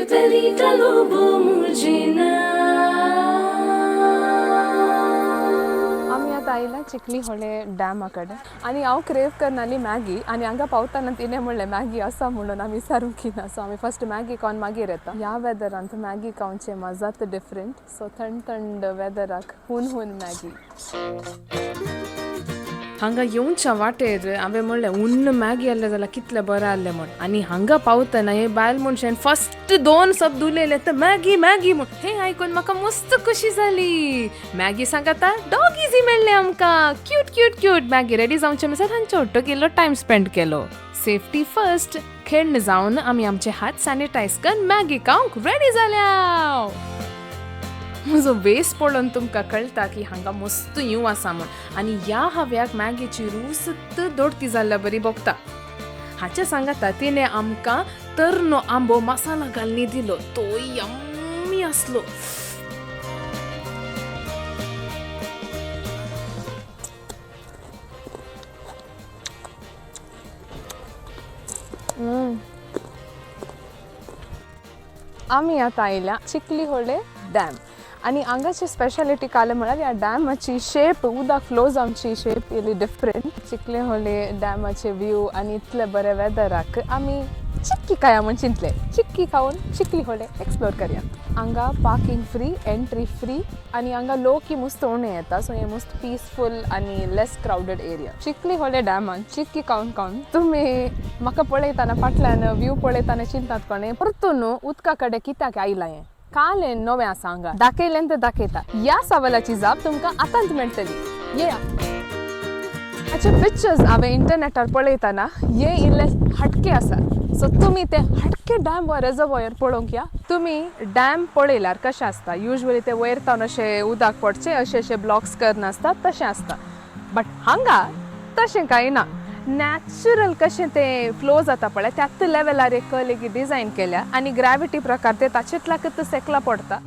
Pelita Lobo Mujina. आमी आतां आयला चिखलीहोळे डॅमा कडेन आनी हांव क्रेव करनाली मॅगी आनी हांगा पावतना तिणें म्हणलें मॅगी आसा म्हणून आमी विचारूंक ना. सो आमी फस्ट मॅगी खावन मागीर येता. ह्या वेदरांत मॅगी खावचें मजात डिफरंट. सो थंड थंड वेदराक हून हून मॅगी. हांगा येवच्या वाटेर हांवें म्हणलें उन्न मॅगी आहलें जाल्यार कितलें बरें आहलें म्हण. आनी हांगा पावतना हे बायल मनशान फस्ट दोन शब्द उलयले तर मॅगी मॅगी म्हण. हें आयकून म्हाका मस्त खुशी जाली. मॅगी सांगाता डॉगीज मेळ्ळे आमकां. Cute cute cute. Maggi ready जावचे म्हणसर हांच्या ओट्टोक इल्लो टायम स्पेंड केलो. Safety first. खेळण जावन आमी आमचे हात सॅनिटायज करून मॅगी खावंक रेडी जाल्या. म्हजो वेस पळोवन तुमकां कळटा की हांगा मस्त येव आसा म्हण. आनी ह्या हव्याक मॅगीची रूच दोडती जाल्ल्या बरी भोगता. हाचे सांगाता तिणें आमकां तरनो आंबो मसाला घालनी दिलो. तो यम्मी आसलो. आमी आतां आयल्या चिखलीहोळे डॅम आनी हांगाची स्पेशालिटी काल म्हळ्यार ह्या डॅमाची शेप, उदक फ्लो जावची शेप इल्ली डिफरंट. चिखलीहोळे डॅमाचे व्यू आनी इतले बरे वेदराक आमी चिक्की खाया म्हण चिंतले. चिक्की खावन चिखलीहोळे एक्सप्लोर करया. हांगा पार्किंग फ्री, एंट्री फ्री आनी हांगा लोक मस्त उणें येता. सो हें मस्त पीसफूल आनी लेस क्रावडेड एरिया. चिखलीहोळे डॅमान चिक्की खावन खावन तुमी म्हाका पळयतना फाटल्यान व्यू पळयतना चिंतात कोणें परतून उदका कडेन कित्याक आयलां हें काल हें नवें आसा हांगा दाखयलें तर दाखयता. ह्या सवालाची जाप तुमकां आतांच मेळटली. येया. हाचे पिक्चर्स हांवें इंटरनेटार पळयतना हे इल्ले हटके आसा. सो तुमी ते हटके डॅम वा रेजर्वॉयर पळोवंक या. तुमी डॅम पळयल्यार कशें आसता, युजवली ते वयर तावन अशें उदक पडचें अशें अशें ब्लॉक्स करनासता तशें आसता. बट हांगा तशें कांय ना. नॅचरल कशें तें फ्लो जाता पळय त्याच लेवलार एक कलेगी डिजायन केल्या आनी ग्रॅविटी प्रकार ते ताचेतल्याकच सेकला पडटा.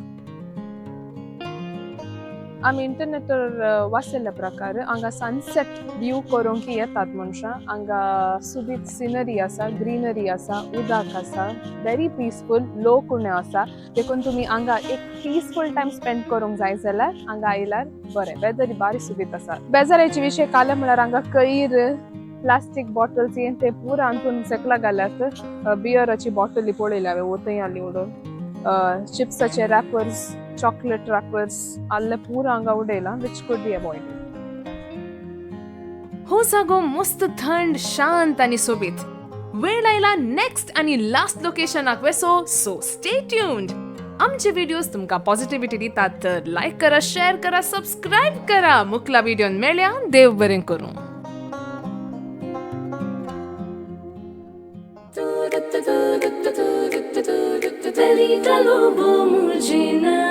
आमी इंटरनेटार वाचिल्ल्या प्रकार हांगा सनसेट व्यू करूंक येतात मनशां. हांगा सुबीत सिनरी आसा, ग्रीनरी आसा, उदक आसा, व्हेरी पिसफूल, लोक उणें आसा. देखून तुमी हांगा एक पिसफूल टायम स्पेंड करूंक जाय जाल्यार हांगा आयल्यार बरें. वेदर बारी सुबीत आसा. बेजाराची विशय काल म्हळ्यार हांगा कयर, प्लास्टीक बॉटल्स हें ते पुरा अंतून सकला घाल्यात. बियराची बॉटली पळयल्या हांवें वतय आसली उडोवन, चिप्साचे रॅपर्स, चॉकलेट रॅपर्स आल्ले पुरा हांगा उडयला, which could be avoided. हो जागो मस्त थंड, शांत आनी सोबीत. वेळ आयला नेक्स्ट आनी लास्ट लोकेशनाक वेसो. So stay tuned. आमचे व्हिडिओज तुमकां पॉझिटिव्हिटी दितात तर लायक करा, शेअर करा, सबस्क्रायब करा. मुकला व्हिडिओन मेळया. देव बरें करूं. Pelita Lobo Mujina.